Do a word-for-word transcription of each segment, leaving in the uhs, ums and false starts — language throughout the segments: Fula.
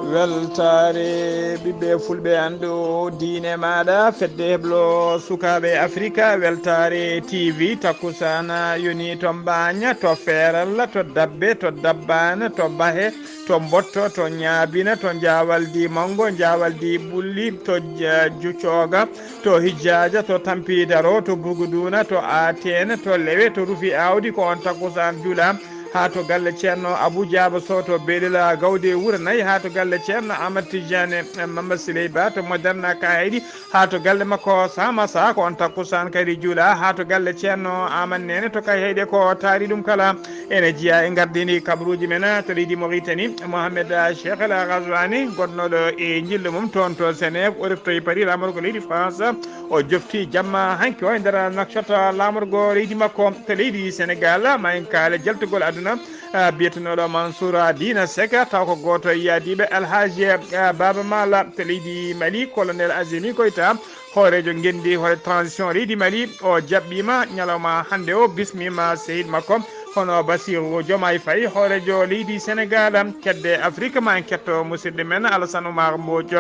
Weltaare ɓiɓɓe fulɓe, anndu diine maaɗa, fedde heblo sukaaɓe Afrika. Weltaare T V, takkusaana yoni to Mbaaña, to Feeralla, to Dabbe, to Dabbaana, to Bahe, to Mbotto, to Ñaabina, to Njaawaldi Manngo, Njaawaldi Ɓulli, to Ja-, Jucooga, to Hijjaaja, to Tampi Daro, to Burguduuna, to Ateene, to Lewe, to Rufi Aawdi. Ko on takkusaan juula haa to galle Ceerno Abuu Jaaba Sow to Beelila Gawde Wuro Nayi, haa to galle Ceerno Ahmad Tijjaane, eh, Mamad Siley Ba to Modern Kaydi, haa to galle makko Sama Sa. Ko on takkusaan kadi juula haa to galle Ceerno Ahmad Neene to Kayhayɗi. Ko taari ɗum kala ene jeyaa e gardini kabaruuji men to leydi Mauritanie. Mohamed Cheikh El Ghazouani, gonnoɗo e njillu mum toon to Genève, o reftoyi Paris, laamorgo leydi France. O jofti jamma hanki o e nder nakshot laamorgo leydi makko to leydi Sénégal. Ma en kaale jaltugol aduna, ah, biyetenooɗo Mansour Dina Seck, taw ko gooto e yaadiiɓe Alhaji, ah, Baba Mala to leydi Mali, Colonel Azimi Goïta, hooreejo ngenndi, hoore transition leydi Mali. O jaɓɓiima ñalawma hannde o, bismiima sehil makko, hono Bassirou Diomaye Faye, hooreejo leydi Sénégal, kedde Afrique. Ma en ketto musidɗo men Alassane Oumar Mbodj.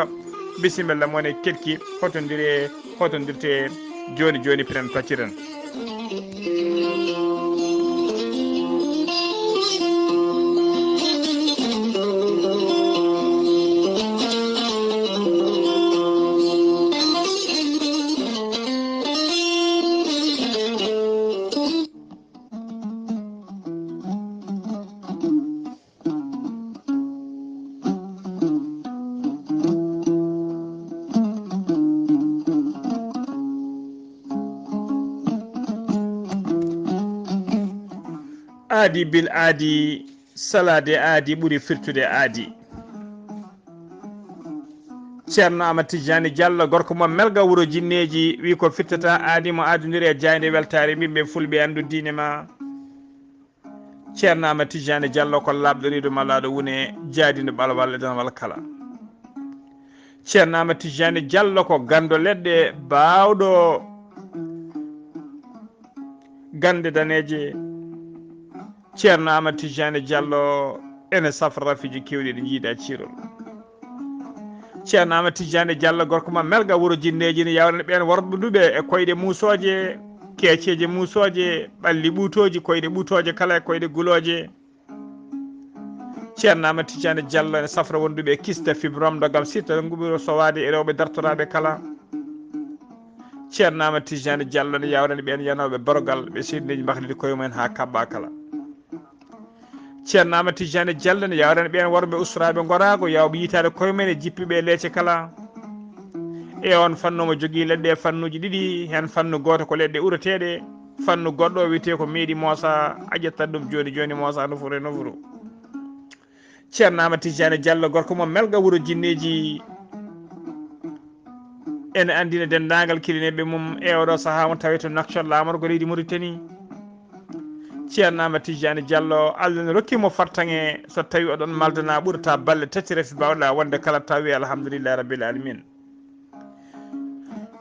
Bisimilla, mo ne ketki, hotondire, hotondirte jooni jooni, pinen pacciren. Aadi bil aadi, salaade aadi ɓuri firtude aadi. Ceerno Amadou Tidiane Diallo, gorko mo Melga, wuro Jinneeji, wi ko firtata aadi mo aadondiri e jaaynde weltaare ɓiɓɓe fulɓe, anndu diine ma. Ceerno Amadou Tidiane Diallo ko laaɓɗo reedu malaaɗo wune, jaadiiɗo ɓalwal e danwal kala. Ceerno Amadou Tidiane Diallo ko ganndo leɗɗe, baawɗo gannde daneeje. Ceerno Amadou Tidiane Diallo ene safra rafiiji keewɗi ɗi njiida ciirol. Ceerno Amadou Tidiane Diallo, gorko mo Melga, wuro Jinneeji, ne yawrani ɓeen worɓe duɓe e koyɗe muusooje, keeceeje muusooje, ɓalli ɓuutooji, koyɗe ɓuutooje kala e koyɗe gulooje. Ceerno Amadou Tidiane Diallo ene safra wonduɓe e kyste, fibrome, dogam sirta nguɓiro sowaade e rewɓe dartoraaɓe kala. Ceerno Amadou Tidiane Diallo ne yawrani ɓeen yanooɓe borogal, ɓe sirneeji mbahlidi koye mumen haa kaɓɓa kala. Ceerno Amadou Tidiane Diallo ne yawrani ɓeen worɓe ustoraaɓe ngoraago, yawɓe yitaade koye mumen e jippiɓe e leece kala. E oon fannu, omo jogii leɗɗe e fannuuji ɗiɗi, heen fannu gooto ko leɗɗe ureteeɗe, fannu goɗɗo o wiyetee ko meeɗi moosa, a ƴettat ɗum jooni jooni moosa nofuru e nofuru. Ceerno Amadou Tidiane Diallo, gorko mo Melga, wuro Jinneeji, ene anndina denndaangal kilineeɓe mum e oɗo sahaa mo tawee to Nouakchott, laamorgo leydi Mauritanie. Ceerno Amadou Tidiane Diallo, Allah ne rokki mo fartaŋŋe, so tawii oɗon maldana ɓurata balɗe tati rafi baawɗa wonde kala tawi, alhamdulillahi rabbil alamin.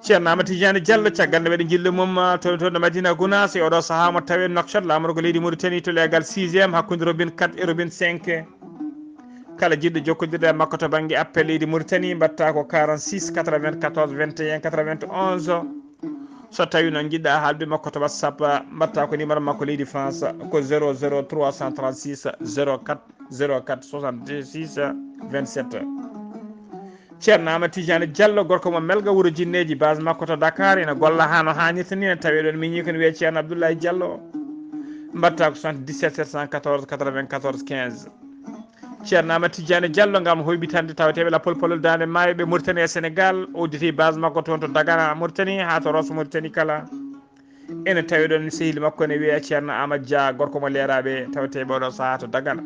Ceerno Amadou Tidiane Diallo, caggal nde waɗi njillu mum, ah, to, to, to Madina Gounass, e oɗo sahaa mo tawee Nouakchott, laamorgo leydi Mauritanie, to leegal sixième, hakkunde robinet quatre e robinet cinq. Kala jiɗɗo jokkondirde e makko to bannge appel leydi Mauritanie, mbaɗta ko quarante-six quatre-vingt-quatorze vingt et un quatre-vingt-onze. So tawii noon njiɗɗa haaldude makko to WhatsApp, mbaɗta ko numéro makko leydi France ko zéro zéro trois cent trente-six zéro quatre zéro quatre soixante-six vingt-sept. Ceerno Amadou Tidiane Diallo, gorko mo Melga, wuro Jinneeji, base makko to Dakar, ene golla haa no haanirta ni, ene tawee ɗoon miñi ko ne wiyee Ceerno Abdoulaye Diallo. Mbaɗta ko soixante-dix-sept sept cent quatorze quatre-vingt-quatorze quinze. Ceerno Amadou Tidiane Diallo, ngam hoyɓitande tawateeɓe lappol polol Daande Maayo ɓe Mauritanie e Sénégal, o udditi base makko toon to Dagana Mauritanie haa to Rosso Mauritanie kala. Ene tawi ɗoon sehil makko ne wiyee Ceerno Amadou Dia, gorko mo Leeraaɓe, tawateeɓe oɗo sahaa to Dagana.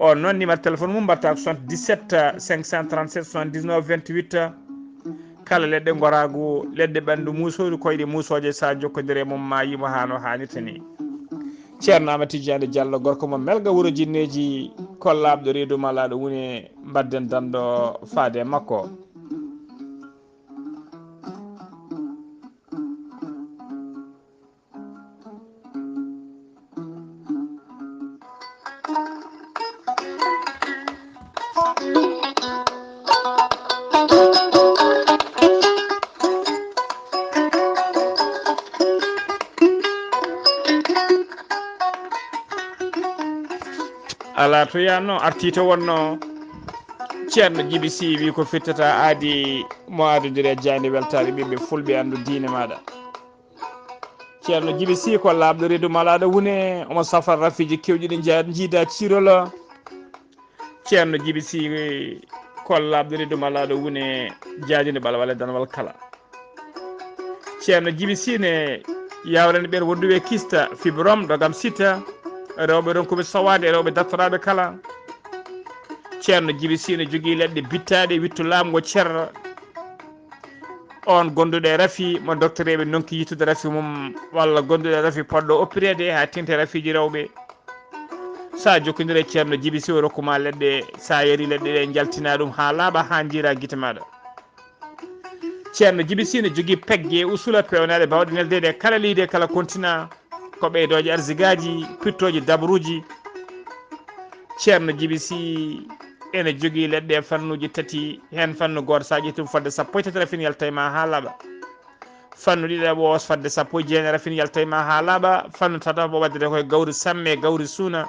O noon, numéro téléphone mum mbaɗta ko soixante-dix-sept cinq cent trente-sept soixante-dix-neuf vingt-huit. Kala leɗɗe ngoraagu, leɗɗe ɓanndu muusooru, koyɗe muusooje, so a jokkondire mum ma yimo haa no haanirta ni. Ceerno Amadou Tidiane Diallo, gorko mo Melga, wuro Jinneeji, ko laaɓɗo reedu malaaɗo wune, mbaɗden danndo faade e makko. Alaa to yaanno, artii to wonno. Ceerno Jibi Sii wi ko firtata aadi mo aadodiri e jaandi weltaare ɓiɓɓe fulɓe anndu diine maaɗa. Ceerno Jibi Sii ko laaɓɗo reedu malaaɗo wune, omo safra rafiiji kewɗi ɗi nja-, njiida ciirolo. Ceerno Jibi Sii ko laaɓɗo reedu malaaɗo wune, jaajinde ɓalwal e danwal kala. Ceerno Jibi Sii ne yawrani ɓeen wonduɓe kista, fibrom, dogam sita, rewɓe ronkuɓe sowaade, rewɓe dartoraaɓe kala. Ceerno Jibi Sii ne jogii leɗɗe bittaaɗe, wittu laamgo cer. On gonduɗo e rafi mo doktoreeɓe nonki yittude rafi mum, walla gonduɗo e rafi poɗɗo oppireede haa teŋti rafiiji rewɓe. So a jokkondire Ceerno Jibi Sii o rokku ma leɗɗe, so a yari leɗɗe ɗe, njaltina ɗum haa laaɓa, haa njiira gite maaɗa. Ceerno Jibi Sii ne jogii pegge e usula peewnaaɗe baawɗe neldeede e kala leydi e kala kontina. Ko ɓeydooje arzigaaji, pittooji dabruuji. Ceerno Jibi Sii ene jogii leɗɗe e fannuuji tati, heen fannu gooto so a ƴetti ɗum fodde sappo e tati rafin yalta e ma haa laaɓa. Fannu ɗiɗaɓo o fodde sappo e jeenayi rafin yalta e ma haa laaɓa. Fannu tataɓo waɗde ko e gawri samme, gawri suuna.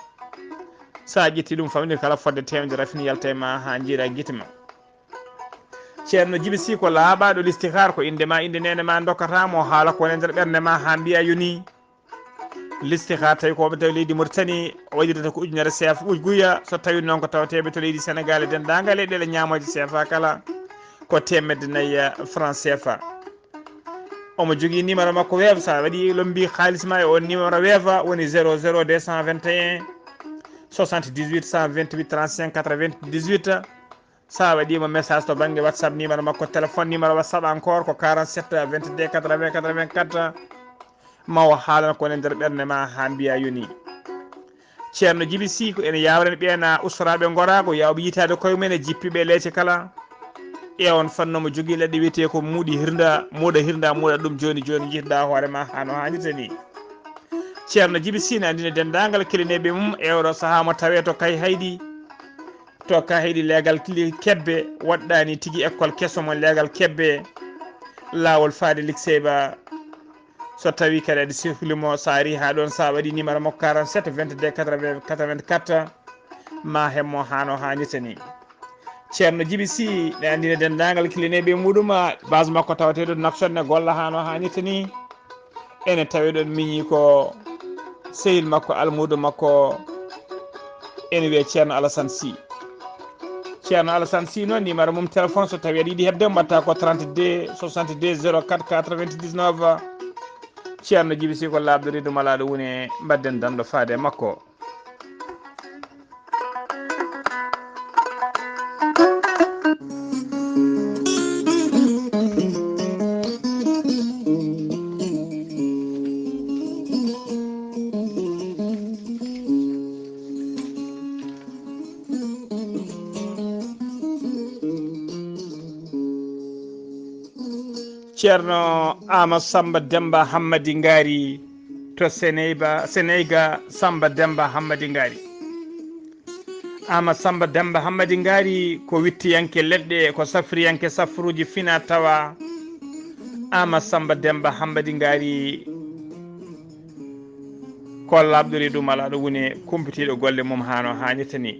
So a ƴetti ɗum fannu kala fodde teemedere rafin yalta e ma haa njiira gite ma. Ceerno Jibi Sii ko laaɓaaɗo listihaar, ko innde ma, innde neene ma ndokkata mo, haala ko woni e nder ɓernde ma haa mbiya yoni. Listihaar tawi ko ɓe tawi leydi Mauritanie o waɗirta ko ujunere C F A ujuguya, so tawi noon ko tawateeɓe to leydi Sénégal e denndaangal e ɗeele ñaamooje C F A kala ko teemedde nayi franc C F A. Omo jogii numéro makko Wave, so a waɗi lombi haalis ma e on numéro Wave woni zéro zéro deux cent vingt et un soixante-dix-huit cent vingt-huit trente-cinq quatre-vingt-dix-huit. So a waɗiima message to bannge WhatsApp, numéro makko téléphone, numéro WhatsApp encore ko quarante-sept vingt-deux quatre-vingts quatre-vingt-quatre. Ma o haalan ko woni e nder ɓernde ma haa mbiya yoni. Ceerno Jibi Sii ko ene yawrani ɓeena ustoraaɓe ngoraago, yawɓe yitaade koye mum en e jippiiɓe leece kala. E on fannu omo jogii leɗɗe wiyetee ko muuɗi hirnda, muuɗa hirnda, muuɗa ɗum jooni jooni, njihda hoore ma haa no haanirta ni. Ceerno Jibi Sii ne anndina denndaangal kilineeɓe mum e oɗo sahaa mo tawee to Kayhayɗi. To Kayhayɗi leegal kili Kebbe, woɗɗaani tigi école keso mo leegal Kebbe, laawol faade Likseyba. So tawi kadi aɗa sehli mo, so a ari haa ɗoon, so a waɗi numéro makko quarante-sept vingt-deux quatre-vingts quatre-vingt-quatre, ma heɓ mo haa no haanirta ni. Ceerno Jibi Sii ne anndina denndaangal kilineeɓe muɗum, base makko tawateeɗo Nouakchott ne golla haa no haanirta ni. Ene tawi ɗoon miñi ko sehil makko, almuudo makko, ene wiyee Ceerno Alassane Sy. Ceerno Alassane Sy noon, numéro mum téléphone, so tawi aɗa yiɗi heɓde, mbaɗta ko trente-deux soixante-deux zéro quatre quatre-vingt-dix-neuf. Ceerno Jibi Sii ko laaɓɗo reedu malaaɗo wune, mbaɗden danɗo faade e makko. Ceerno Aama Samba Demba Hammadi Ngaari to Seneyba, Seneyga Samba Demba Hammadi Ngaari. Aama Samba Demba Hammadi Ngaari ko wittiyanke leɗɗe, ko safriyanke safruuji fina tawa. Aama Samba Demba Hammadi Ngaari ko laaɓɗo reedu malaaɗo wune, kumpitiiɗo golle mum haa no haanirta ni.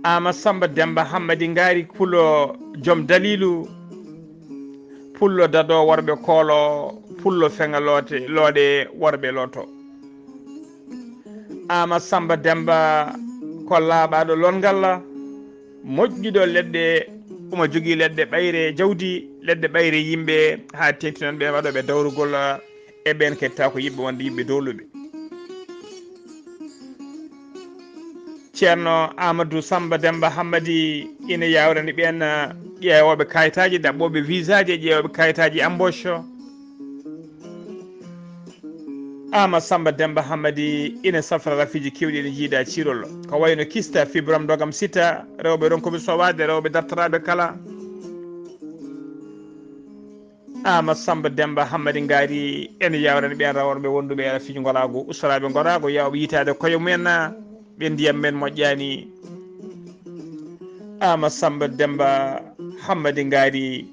Aama Samba Demba Hammadi Ngaari, pulo joom daliilu, pullo dadoo worɓe koolo, pullo feŋa loote, looɗe worɓe looto. Aama Samba Demba ko laaɓaaɗo lonngal, moƴƴuɗo leɗɗe, omo jogii leɗɗe ɓayre jawdi, leɗɗe ɓayre yimɓe, haa teeŋti noon ɓe waɗooɓe dawrugol e ɓeen kettaako yiɗɓe wonde yimɓe dowluɓe. Ceerno Amadou Samba Demba Hammadi ina yawrani ɓeen, eh, ƴeewooɓe kayitaaji, ɗaɓɓooɓe visaaji e ƴeewooɓe kayitaaji embauche. Ama Samba Demba Hammadi ina safra rafiiji keewɗi ene njiida ciirol. Ko wayno kista, fibrom, dogam sita, rewɓe ronkuɓe sowaade, rewɓe dartoraaɓe kala. Ama Samba Demba Hammadi Ngaari ene yawrani ɓeen raworɓe wonduɓe e rafiiji ngoraagu, ustoraaɓe ngoraagu, yawɓe yitaade koye mumen, ɓe ndiyam men moƴƴaani. Ama Samba Demba Hammadi Ngaari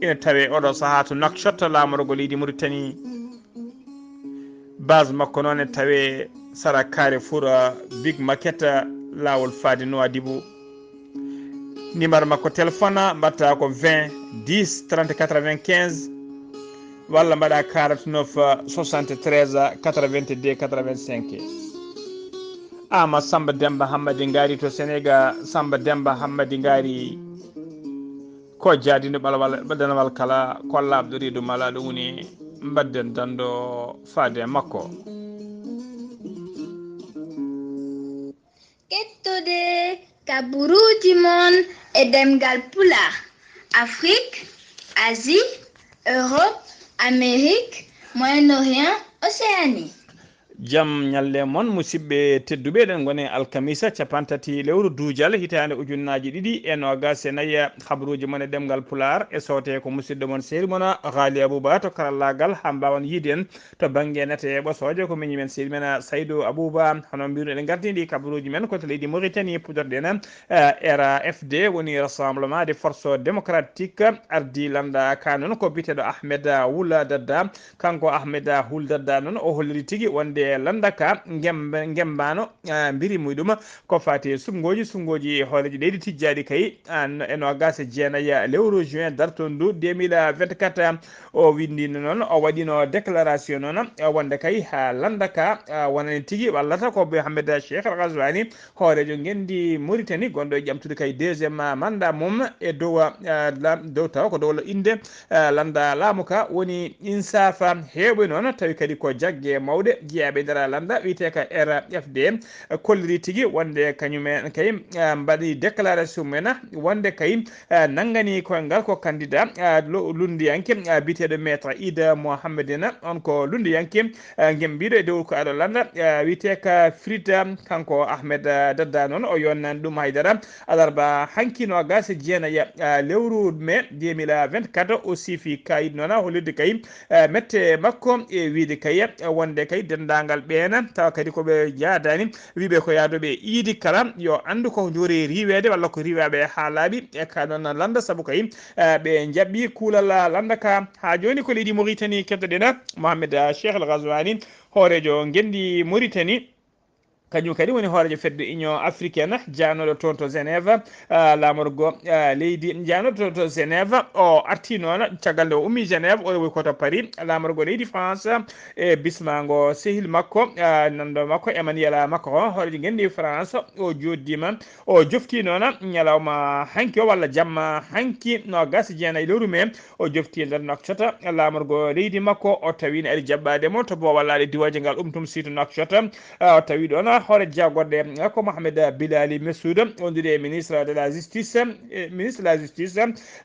ina tawe oɗo sahaa to Nouakchott, laamorgo leydi Mauritanie. Base makko noon e tawe sara Carrefour, uh, Big Market, uh, laawol faade Nouadhibou. Numéro makko téléphone mbaɗta ko vingt dix trente quatre-vingt-quinze, walla mbaɗa quarante-neuf soixante-treize quatre-vingt-deux quatre-vingt-cinq. Ama Samba Demba Hammadi Ngari to Sénégal, Samba Demba Hammadi Ngari ko jaadino ɓalawal, ɓadanawal kala, ko laaɓɗo reedu mala, ɗum woni mbadden dando faade makko. Kettode kaburuuji mon e ɗemngal Pulaar, Afrik, Asie, Europe, Amérique, Moyen-Orient, Océanie. Jam ñalle mon, musidɓe tedduɓe, eɗen ngoni alkamisa capantati lewru duujal hitaande ujunnaaji ɗiɗi e noogas e nayi. Habruuji mon e ɗemngal Pulaar e soote ko musidɗo mon, sehil mon, Ghali Abouba to karallaagal, haa mbaawan yiide en to bannge nate ɓosooje, ko miñi men, sehil men, Saydou Abouba. Hono mbiruno, eɗen ngartini ɗi kabaruuji men ko to leydi Mauritanie, puɗɗorɗen, eh, R A F D, woni Rassemblement des Forces Démocratiques, ardi lannda ka noon ko biyeteeɗo Ahmed Wul Dadda. Kanko Ahmed Wul Dadda noon, o holliri tigi wonde lannda ka ngemb-, ngembano, eh, mbiri muɗum ko fati e suɓngooji, suɓngooji hooreejo leydi tijjaaɗi kay, ah, no-, e noogas e jeenayi lewru juin darto ndu deux mille vingt-quatre. O winndino noon, o waɗino déclaration noon, eh, wonde kay, ah, lannda ka, ah, wonani tigi wallata ko Mohamed Cheikh Al Ghazouani, hooreejo ngenndi Mauritanie, gonɗo e ƴamtude kay deuxième mandat mum e dow, ah, la-, dow tawa ko dow innde, ah, lannda laamu ka woni Insafa. Heewɓe noon tawi kadi ko jagge mawɗe jeyaaɓe e nder lannda wiyetee ka R F D, kolliri tigi wonde kañumen kay, ah, mbaɗi déclaration mumen wonde kay, eh, nanngani koyngal ko candidat, eh, lo-, lunndiyanke, eh, biyeteeɗo Maître Ida Mohammedena. On ko lunndiyanke, eh, ngembiiɗo e dow ko aɗo lannda, eh, wiyetee ka Frida, kanko Ahmed, eh, Dadda noon, o yonnani ɗum haydara. Alarba hanki noogas e jeenayi, eh, lewru mai deux mille vingt-quatre, o siifi kayit noon, hollirde kay, eh, mette makko e wiyde kay, eh, wonde kay denndaangal ɓeena, tawa kadi ko ɓe njaadaani, wiiɓe ko yaadooɓe iidi kala, yo anndu ko njoori riiweede walla ko riiwaaɓe haa laaɓi e ka noon lannda, sabu kay, eh, ɓe njaɓɓi kuulal lannda ka. Haa jooni ko leydi Mauritanie keddoɗen Mohamed Cheikh Al Ghazouani, hooreejo ngenndi Mauritanie. Kañum kadi woni hooreejo fedde Union Africaine, jaanooɗo toon to Genève, ah, laamorgo, ah, leydi, jaanooɗo toon to Genève. O artii noon, caggal nde o ummii Genève, o rewoyi ko to Paris, laamorgo leydi France, e bismaango sehil makko, ah, nanndo makko Emmanuel Macron, hooreejo ngenndi France. O jooɗdiima, o joftii noon ñalawma hanki o, walla jamma hanki, noogas e jeenayi lewru mai, o joftii e nder Nouakchott, laamorgo leydi makko. O tawi ne ari jaɓɓaade mo to Boowal Laaɗe, diwaaji ngal umtum sii to Nouakchott. Ah, o tawi ɗoon hoore jaagorɗe ko Mohamed Bilali Messoud, wondude e ministre de la justice, eh, ministre de la justice,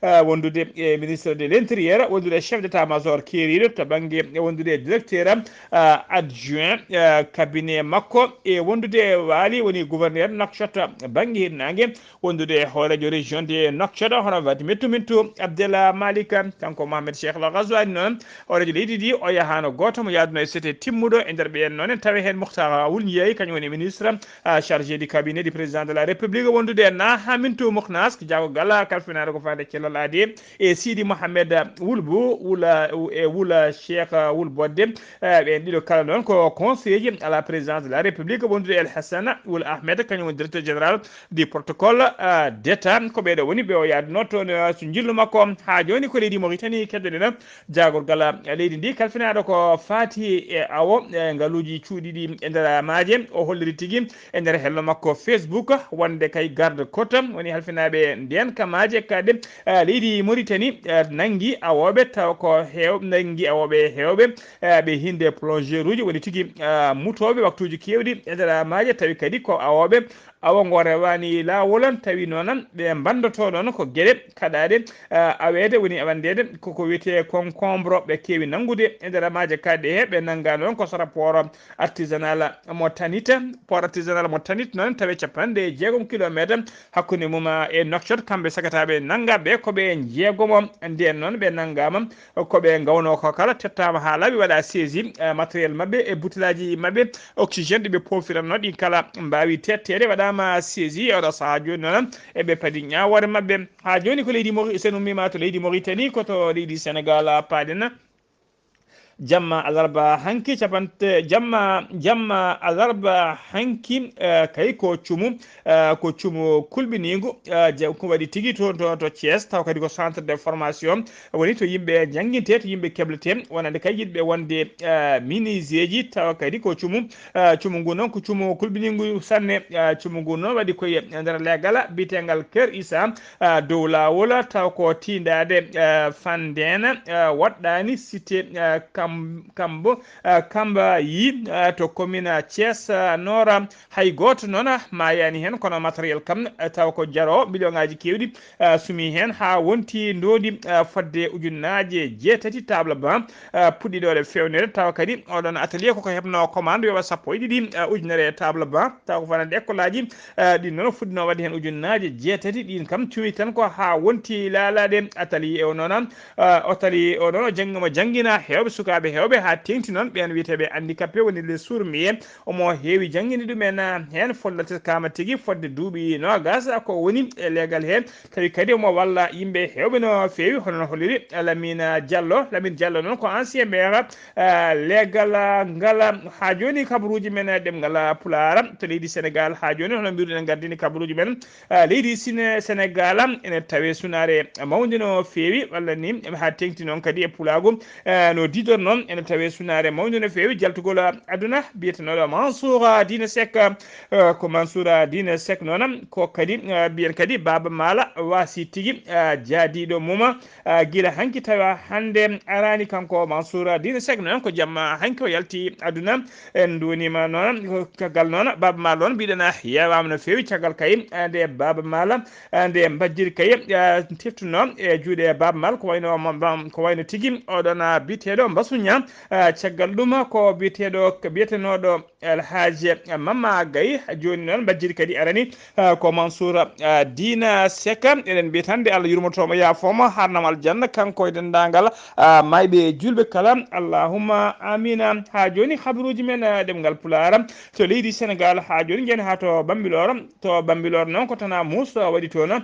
ah, wondude e ministre de l'intérieur, wondude e chef d'état-major keeriiɗo to bannge, wondude e directeur, ah, adjoint, ah, cabinet makko, e wondude e Waali, woni gouverneur Nouakchott bannge hirnaange, wondude e hooreejo région de Nouakchott, hono Wade Mettu Mintu Abdel Malik. Kanko Mohamed Cheikh Al Ghazouani noon, hooreejo leydi ndi, o yahaano gooto mo yaaduno e sete timmuɗo. E nder ɓeen noon, en tawi heen Moukhtar Wul Ndiaye, kañum woni ministre, ah, chargé du cabinet du président de la République, wondude e Naha Mintu Moukhnas, ko jaagorgal kalfinaaɗo ko faati e cellal aadi, e Sidi Mohamed Wul Bou, Wula, e Wula Cheikh Wul Bodde. Eh, ɓeen ɗiɗo kala noon ko conseiller à la présidence de la République, wondude El Hassan Wul Ahmed, kañum woni directeur général du protocole, ah, d'État. Ko ɓeeɗo woni ɓe o yaaduno toon, ah, so njillu makko. Haa jooni ko leydi Mauritanie keddoɗen, jaagorgal, ah, leydi ndi kalfinaaɗo ko faati e awo, eh, ngaluuji cuuɗiiɗi e nder maaje. O holliri tigi e nder hello makko Facebook wonde kay garde côte woni halfinaaɓe ndeen ka maaje kaaɗe, ah, leydi Mauritanie, ah, nanngi awooɓe, tawa ko heew-, nanngi awooɓe heewɓe, eh, ɓe hinde plongeur uji, woni tigi, ah, mutooɓe waktuuji keewɗi e nder maaje, tawi kadi ko awooɓe. Awo ngo rewaani laawol, tawi noon ɓe mbanndotoo ɗoon ko geɗe kaɗaaɗe, ah, aweede, woni awandeede koko wiyetee concombre, ɓe keewi nanngude e nder maaje kaaɗe he. Ɓe nannga noon ko sara port artisanal mo Tanit, port artisanal mo Tanit noon tawi capanɗe jeegom kilomeeter hakkunde mum e Nouakchott. Kamɓe sagataaɓe nanngaɓe ko ɓe jeegomo, ndeen noon ɓe nanngaama ko ɓe ngawno ko kala tettaama haa laaɓi, waɗa saisie, eh, matériel maɓɓe e butelaaji maɓɓe oxygène ɗi ɓe poofiranno ɗin kala mbaawi teetteede, waɗaama saisie. E oɗo sahaa jooni noon eɓe padi ñaawoore maɓɓe. Haa jooni ko leydi Mauritanie, so en ummiima to leydi Mauritanie, ko to leydi Sénégal paaɗen. Jamma alarba hanki capante jamma jamma alarba hanki, eh, kay ko cumu, eh, ko cumu kulɓiniigu, eh, je ko waɗi tigi to to to Thiès, taw kadi ko centre de formation woni to yimɓe jannginte, to yimɓe keblete, wonande kay yiɗɓe wonde, eh, miniseeji, taw kadi ko cumu, eh, cumu ngu noon ko cumu kulɓiniigu sanne. Eh, cumu ngu noon waɗi koye nder leegal biyetegal Kër Issa, eh, dow laawol, taw ko tiindaade, eh, Fandena, eh, woɗɗaani cité, eh, Kam-, Kambo, eh, Kamba yi, eh, to commune Thiès, eh, Nord. Hay gooto noon maayaani heen, kono matériel kam, eh, taw ko jaro million ngaaji keewɗi, eh, sumi heen haa wonti ndoondi, eh, fodde ujunnaaje jeetati table banc, eh, puɗɗiiɗo waɗe feewnere. Tawa kadi oɗon atelier koko heɓno commande yoɓa sappo e ɗiɗi, eh, ujunere table banc, tawa ko fanande école aji, eh, ɗin noon fuɗɗino waɗde heen ujunnaaje jeetati, ɗin kam cumi tan ko haa wonti laalaade. Atelier o noon, eh, atelier o noon o janngi-, mo janngina heewɓe sukaaɓe heewɓe haa teeŋti noon ɓeen wiyeteeɓe handicapé woni les sourds-muets. Omo heewi jannginde ɗumen, eh, heen follata kama tigi fodde duuɓi noogas ko woni e leegal heen. Tawi kadi omo walla yimɓe heewɓe no feewi, hono no holliri Lamine Diallo. Lamine Diallo noon ko ancien maire, eh, leegal ngal. Haa jooni kabaruuji men ɗemngal Pulaar to leydi Sénégal. Haa jooni hono mbiruɗen gardini kabaruuji men, eh, leydi Sine-, Sénégal ene tawe sunaare mawnde no feewi, walla ni haa teeŋti noon kadi e pulaagu, eh, no diidor noon ene tawe sunaare mawnde no feewi. Jaltugol aduna biyetenooɗo Mansour Dine Seck, eh, ko Mansour Dine Seck noon ko kadi, eh, mbiyen kadi Baaba Maala waasi tigi, eh, jaadiiɗo mum, eh, gila hanki tawa hannde araani kanko Mansour Dine Seck noon ko jamma hanki o yalti aduna. En nduwaniima noon ko caggal noon Baaba Maala noon mbiɗen yeewaama no feewi caggal kay, eh, nde Baaba Maala, eh, nde mbajjiri kay, eh, teftuno e juuɗe Baaba Maal ko wayno ma-, ma-, ko wayno tigi oɗon, ah, biyeteeɗo Mbasuña, ah, caggal ɗum ko biyeteeɗo, ko biyetenooɗo El Hadj Mama Gaye. Jooni noon mbajjiri kadi arani, ah, ko Mansour, ah, Dina Seck. Eɗen mbiya tan nde Allah yurmoto mo yaafo mo harnam aljanna kanko e denndaangal, ah, mayɓe e juulɓe kala. Allahumma amina. Haa jooni habaruuji men, ah, ɗemngal Pulaar to leydi Sénégal. Haa jooni njen haa to Bambilor. To Bambilor noon ko Tana Moussa waɗi toon,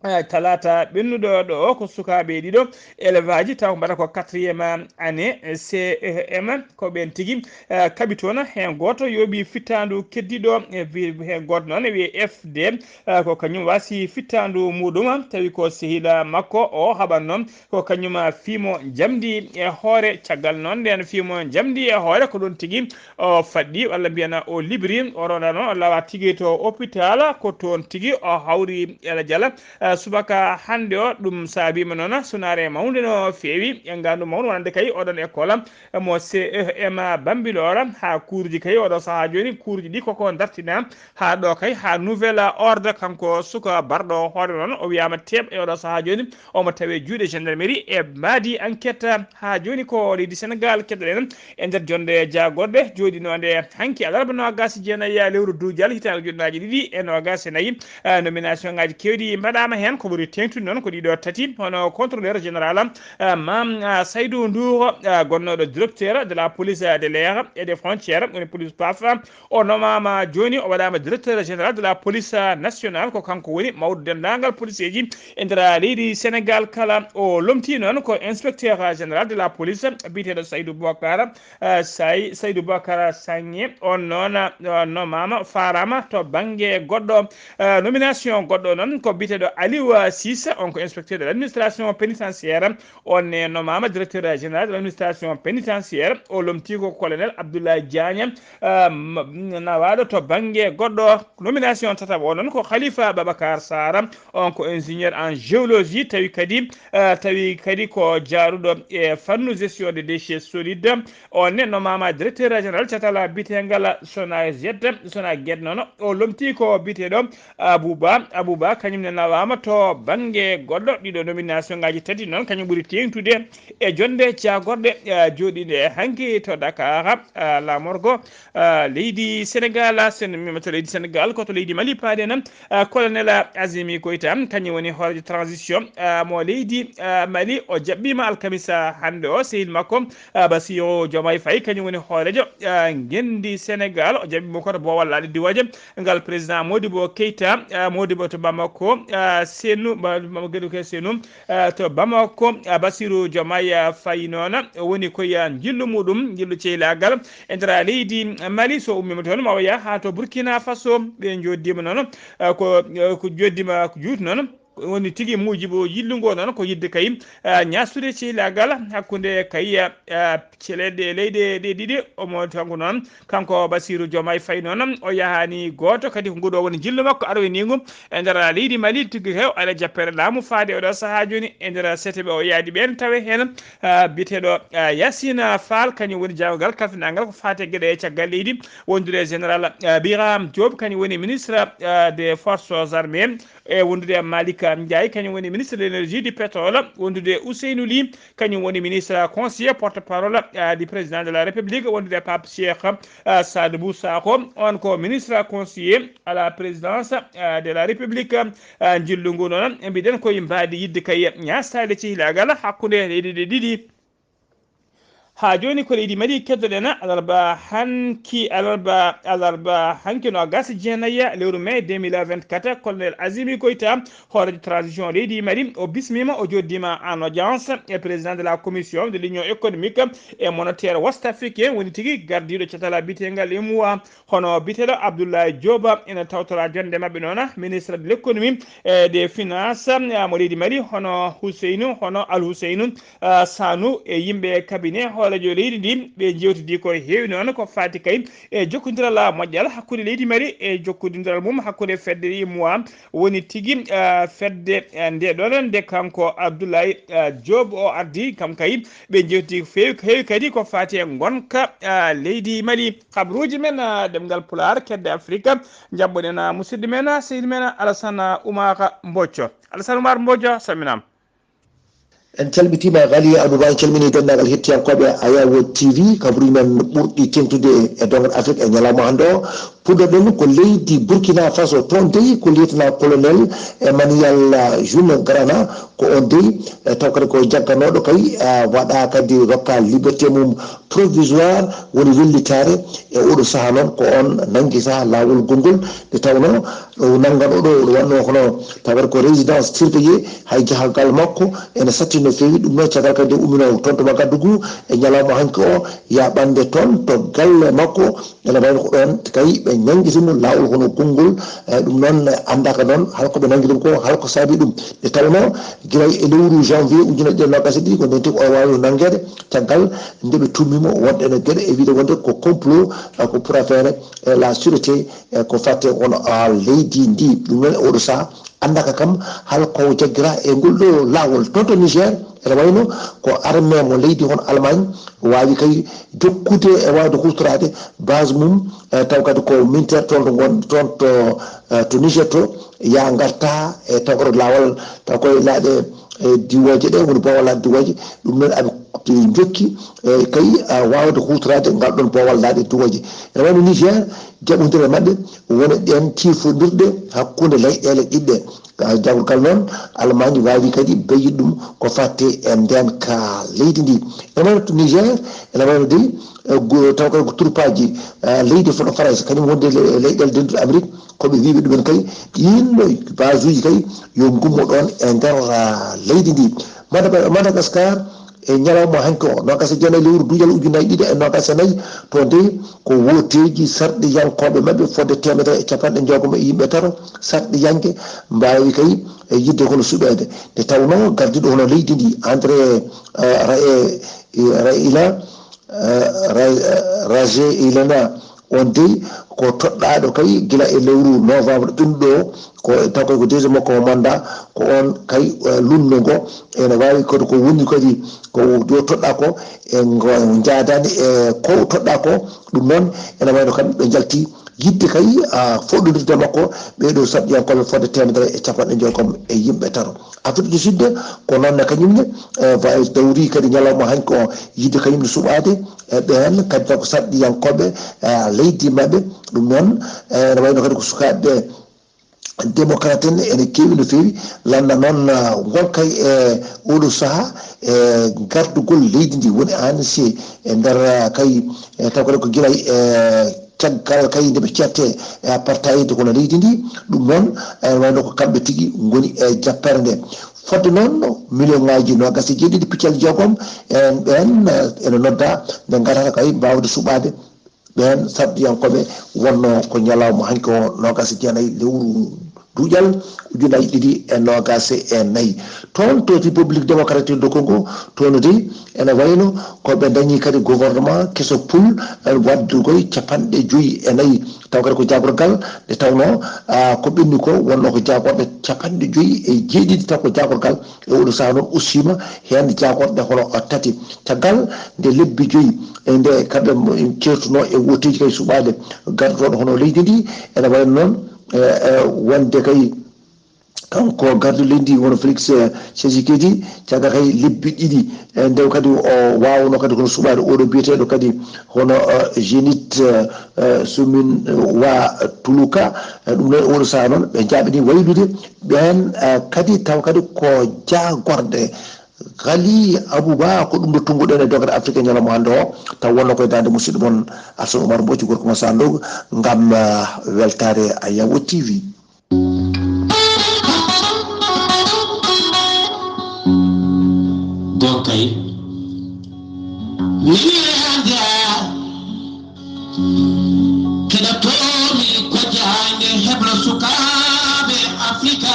eh, talaata ɓennuɗo ɗo ko sukaaɓe ɗiɗo élève aji taw mbaɗa ko quatrième année C E M, ko ɓeen tigi, eh, kaɓi toon. Heen gooto yooɓi fittaandu keddiiɗo, eh, wi-, heen gooto noon e wiyee F D, eh, ko kañum waasi fittaandu muɗum, tawi ko sehila makko o haɓatno ko kañum fiimo njamndi e hoore. Caggal noon ndeen fiimo njamndi e hoore ko ɗoon tigi o faɗɗi, walla mbiyen o libri, o ronda noon, o lawa tigi to hôpital, ko toon tigi o hawri Ela Jala, eh, subaka hannde o. Ɗum saabiima noon sunaare mawnde no feewi e ngaandu mawndu wonande kay oɗon école mo C E M Bambilor. Haa kuuruji kay oɗo sahaa jooni, kuuruji ɗi koko dartina haa ɗo kay, haa nouvel ordre. Kanko suka barɗo hoore noon, o wiyaama teeɓ e oɗo sahaa jooni, omo tawe juuɗe gendarmerie e mbaadi enquête. Haa jooni ko leydi Sénégal keɗoɗen e nder jonde jaagorɗe jooɗinoonde hanki alarba noogas e jeenayi lewru duujal hitaande ujunnaaje ɗiɗi e noogas e nayi. Ah, nomination ngaaji keewɗi mbaɗaama heen, ko ɓuri teeŋtude noon ko ɗiɗo tati, hono contrôleur général, ah, Mam, ah, Saydou Ndour, ah, gonnooɗo directeur de la police, ah, de l'air et des frontières, woni police paf. O nomaama jooni, o waɗaama directeur général de la police, ah, nationale. Ko kanko woni mawɗo denndaangal policeeji e nder leydi Sénégal kala. O lomtii noon ko inspecteur général de la police, biyeteeɗo Saydou Boubacar, ah, Say-, Saydou Boubacar Sagné. On noon, ah, nomaama, faaraama to bannge goɗɗo, ah, nomination goɗɗo noon ko biyeteeɗo Aliou, ah, Cissé, on ko inspecteur de l'administration pénitentiaire. On ne nomaama directeur général de l'administration pénitentiaire. O lomtii ko colonel Abdoulaye Diagne, ah, m-, nawaaɗo to bannge goɗɗo. Nomination tataɓo o noon ko Khalifa Babacar Sarr, on ko ingénieur en géologie, tawi kadi, ah, tawi kadi ko jaaruɗo e fannu gestion des déchets solides. On ne nomaama directeur général catal biyetengal Sonaged, Sonaged noon. O lomtii ko biyeteeɗo Abouba, Abouba kañum ne nawaama to bannge goɗɗo. Ɗiɗo nomination ngaaji tati noon, kañum ɓuri teeŋtude e jonde jaagorɗe, eh, jooɗiiɗe hanki to Dakar, eh, La Morgo, eh, leydi Sénégal. Sen mima to leydi Sénégal, ko to leydi Mali paaɗen. Eh, colonel Azimi Goïta, kañum woni hooreejo transition, eh, mo leydi, eh, Mali. O jaɓɓiima alkamisa hannde o, sehil makko, eh, Bassirou Diomaye Faye, kañum woni hooreejo, eh, ngenndi Sénégal. O jaɓɓiima ko to boowal laaɗe diwooje ngal président Modibo Keita, eh, Modibo to Bamako, eh, Senu, Mamadou Guedo Senu, eh, to Bamako, eh, Bassirou Diomaye, eh, Faye noon, o woni koye, eh, njillu muɗum, njillu ceylaagal e nder leydi Mali. So ummiima toon, ma o yaha haa to Burkina Faso, ɓe njooddima noon, eh, ko, eh, ko njooddima ko juuti noon. Woni tigi muujibu yillu ngo noon ko yidde kay, eh, ñaastude ceylaagal hakkunde kay, eh, celeeɗe leyɗe ɗe ɗiɗi. Omo kanko noon, kanko Bassirou Diomaye Faye noon, o yahaani gooto, kadi ko nguɗo woni njillu makko aroyningu e nder leydi Mali, tigi hew ala jappere laamu faade oɗo sahaa jooni e nder seeteɓe o yaadi ɓeen, tawe heen, ah, biyeteeɗo, ah, Yassine Fall, kañum woni jaagorgal kalfinangal ko faati e geɗe caggal leydi, wondude général, ah, Birame Diop, kañum woni ministre, ah, des forces armées, e wondude Malick Ndiaye, kañum woni ministre de l'énergie, du pétrole, wondude Ousseynou Ly, kañum woni ministre conseiller porte-parole, ah, du président de la République, wondude Pape Cheikh, ah, Sadibou Sakho, on ko ministre conseiller à la présidence, ah, de la République, ah, njillu ngu noon. Mbiɗen koye mbaadi yidde kay ñaastaade ceylaagal hakkunde leyɗe ɗe ɗiɗi. Haa jooni ko leydi Mali keddoɗen alarba hanki, alarba, alarba hanki no gasi jeenayi lewru mai deux mille vingt-quatre, colonel Azimi Goïta, hooreejo transition leydi Mali, o bismiima, o jooɗdiima en audience e président de la commission de l'union économique et monétaire ouest-africain, woni tigi gardiiɗo catal biyeteegal UEMOA. Hono biyeteeɗo Abdoulaye Diop ina tawtora jonnde maɓɓe noon, ministre de l'économie e des finances, ah, mo leydi Mali, hono Ousseynou, hono Al Ousseynou, ah, Sanou e yimɓe cabinet hooreejo leydi ndi, ɓe njeewtidi ko heewi noon ko faati kay e jokkondiral moƴƴal hakkunde leydi Mali e jokkondiral mum hakkunde fedde UEMOA, woni tigi, ah, fedde, ah, nde ɗon nde kanko Abdoulaye, ah, Diop o ardi kam kay, ɓe njeewtidi ko feewi, ko heewi kadi ko faati e ngonka, ah, leydi Mali. Habruuji men, ah, ɗemngal Pulaar, kedde Afrika, njaɓɓoɗen, ah, musidɗo men, ah, sehil men, ah, Alassane, ah, Oumar Mbocco. Alassane Oumar Mbocco, salminaama. En calmitiima, Ghali Abouba, en calminii denndaangal hettiyankooɓe Ayawo T V, kabruuji men ɓurɗi teeŋtude e donngal Afrik e ñalawma hannde o. Puɗɗoɗen ko leydi Burkina Faso, toon dey ko lieutenant colonel Emmanuel, ah, Jume Grana, ko oon dey, eh, taw kadi ko jagganooɗo kay, ah, waɗa kadi rokka liberté mum provisoire, woni wellitaare. E oɗo sahaa noon ko oon nanngita laawol gonngol, nde tawnoo o nanngano ɗo, o waɗno hono tawata ko résidence surveillée, hay jahagal makko ene satti no feewi. Ɗum noon, caggal kadi nde ummino toon to Ouagadougou e ñalawma hanki o, yaɓande toon to galle makko, ene wayno ko ɗoon kay ɓe nanngiti mo laawol hono gonngol. E ɗum noon, anndaaka noon hol ko ɓe nanngi ɗum ko, hol ko saabi ɗum. Nde tawnoo gila e lewru janvier ujunere ɗiɗi e noogaas e ɗiɗi, ko ndeen tigi o waawi nanngeede, caggal nde ɓe tuumii mo wonde ene geɗe e wiyde wonde ko complot, eh, ko pour affaire, eh, la sûreté, eh, ko fatte won, ah, leydi ndi. Ɗum noon, e oɗo sahaa anndaaka kam hol ko jaggira e ngol ɗo laawol. Toon to Niger, ene wayno ko armée mo leydi hono Allemagne waawi kay jokkude e waawde huutoraade base mum, eh, taw kadi ko militaire toon to ngon, toon to, eh, to Niger to, yaa ngarta e taw kadi laawol, taw koye laaɗe, eh, diwooje ɗe, woni boowal laaɗe diwooje. Ɗum noon aɓe jokki, eh, kay, ah, waawde huutoraade ngal ɗoon boowal laaɗe diwooje. Ene wayno Niger, jaɓondire maɓɓe woni ɗeen ciifondirɗe hakkunde leyɗeele ɗiɗɗe. Ah, jagorgal noon, Allemagne waawi kadi bayyit ɗum ko fatte e ndeen ka leydi ndi. Ene wayno to Niger, ene wayno dey, eh, go-, taw kadi ko turbaaji, eh, leydi fono Farayse, kañum wonde le-, leyɗeele dennduɗe Amérique, ko ɓe wiiɓe ɗumen kay, ɗiin ɗo base uji kay yo ngummo ɗoon e nder, ah, leydi ndi. Madaga-, Madagascar, e ñalawma hanki o, noogaas e jeenayi lewru duujal ujunnaji ɗiɗi e noogaas e nayi, to dey ko wooteeji sarɗiyankooɓe maɓɓe fodde teemedere e capanɗe jeegom e yimɓe tato, sarɗiyanke, mbaawi kay e yiɗde kono suɓeede. Nde tawnoo gardiiɗo hono leydi ndi, André, eh, Ra-, eh, Raila, eh, Ra-, eh, Rajoelina, on dey ko toɗɗaaɗo kay gila e lewru novembre ɓennuɗo o, ko taw kay ko deuxième makko o mandat, ko on kay, eh, lunndo ngo ene waawi kadi ko woni kadi ko yo toɗɗaa ko e ngo jaadaani e ko toɗɗaa ko. Ɗum noon ene wayno kamɓe ɓe njalti yiɗde kay, ah, foɗɗondirde makko ɓee ɗoo sarɗiyankooɓe fodde teemedere e capanɗe jeegom e yimɓe tato. Afrique du Sud ko noon ne kañum ne, eh, wa-, dawri kadi ñalawma hanki o yiɗde kañum ne suɓaade, eh, ɓeen kadi taw ko sarɗiyankooɓe, eh, leydi maɓɓe. Ɗum noon, eh, ene wayno kadi ko sukaaɓe démocrate en ene keewi no feewi. Lannda noon, ah, ngonka e oɗo sahaa e gardugol leydi ndi woni A N C e nder, ah, kay, eh, taw kadi ko gila e caggal kay nde ɓe ceerte e apartheid kono leydi ndi. Ɗum noon, e wayno ko kamɓe tigi ngoni e jappere nde. Fodde noon, million ngaji nogas e jeeɗiɗi piccal jeegom en ɓeen, eh, ene nodda nde ngarata kay mbawde suɓaade ɓeen sarɗiyankoɓe. Wonno ko ñalawma hanki o nogas e jeenayi lewru duuƴal ujunnaji ɗiɗi e nogas e nayi. Toon to République démocratique de Congo, toon de ene wayno ko ɓe dañi kadi gouvernement keso pul, eh, waddugol capanɗe joyi e nayi. Taw kadi ko jaagorgal nde tawno, ah, ko ɓenni ko wonno ko jaagorɗe capanɗe joyi e jeeɗiɗi, taw ko jaagorgal e oɗo saha noon ustiima heen jaagorɗe hono tati. Caggal nde lebbi joyi e nde kamɓe ceertuno e wooteeji kay suɓaade gardoɗo hono leydi ndi, ene wayno noon, eh, eh, wonde kay kanko gardo leydi woni Félix, eh, Tshisekedi, caggal kay lebbi ɗiɗi, eh, nde kadi o waawno kadi kono suɓaade oɗo biyeteeɗo kadi hono, eh, Zénith, eh, eh, Sumin Wa Tuluka. Eh, ɗum noon oɗo saha noon ɓe jaaɓini waylude ɓeen, eh, kadi taw kadi ko jaagorɗe. Ghali Abouba, ko ɗum ɗo tunnguɗen e dogere Afrique ñalawma hannde o, taw wonno koye daande musidɗo mon Assane Oumar Mbodj, gorko mo Sandogo, ngam, eh, weltaare a Yawo T V. Ɗon kay. Nani e hannde a keɗotoomi ko jaange heblo sukaaɓe Afrika.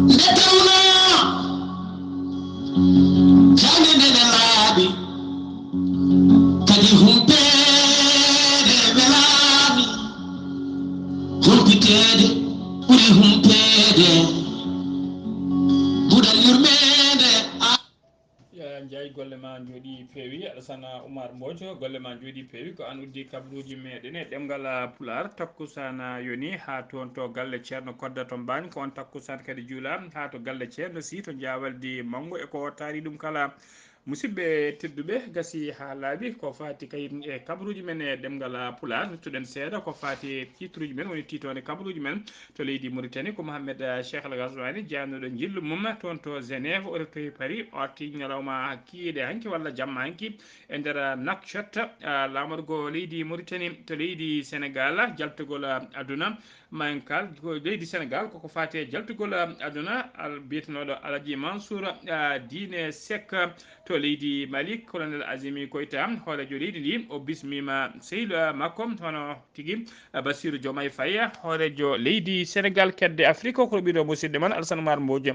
Nde tawnoo jaange nde ne laaɓi, kadi humpeede welaami, humpiteede ɓuri humpeede. Buɗal yurmeende a Yaya Ndiaye, golle ma njooɗi peewi. Alassane Oumar Mbodj, golle ma njooɗi peewi. Ko an uddi kabaruuji meɗen e ɗemngal, ah, Pulaar. Takkusaan, ah, yoni haa toon to galle Ceerno Kodda to Mbaañ. Ko on takkusaan kadi juula haa to galle Ceerno Sy to Jaawaldi Manngo. E ko taari ɗum kala, musidɓe tedduɓe, gasi haa laaɓi ko faati kay e kabaruuji men e ɗemngal, ah, Pulaar. Nuttuɗen seeɗa ko faati e titruuji men, woni tiitoonde kabaruuji men. To leydi Mauritanie ko Mohamed, eh, Cheikh Al Ghazouani, jeyaanuɗo njillu mum toon to Genève, o rewtoyi Paris, o arti ñalawma kikiiɗe hanki walla jamma hanki e nder, eh, Nouakchott, eh, laamorgo leydi Mauritanie. To leydi Sénégal, jaltugol, eh, aduna, mankal ko leydi Sénégal koko faati e jaltugol, eh, aduna, al-, biyetenooɗo Alaji Mansour, eh, Diine Seck. To leydi Mali, Colonel Azimi Goïta, hooreejo leydi ndi, o bismiima sehil, eh, makko, hono tigi, eh, Bassirou Diomaye Faye, hooreejo leydi Sénégal, kedde Afrique, ko ɓiɗo musidɗo mon Alassane Oumar Mbodj.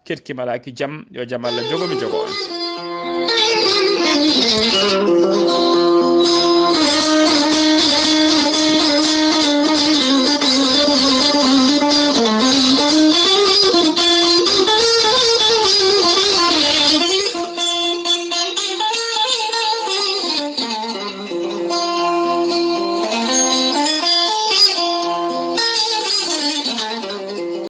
Keɗki malaaki jam, yo jam Allah jogo mi jogo on.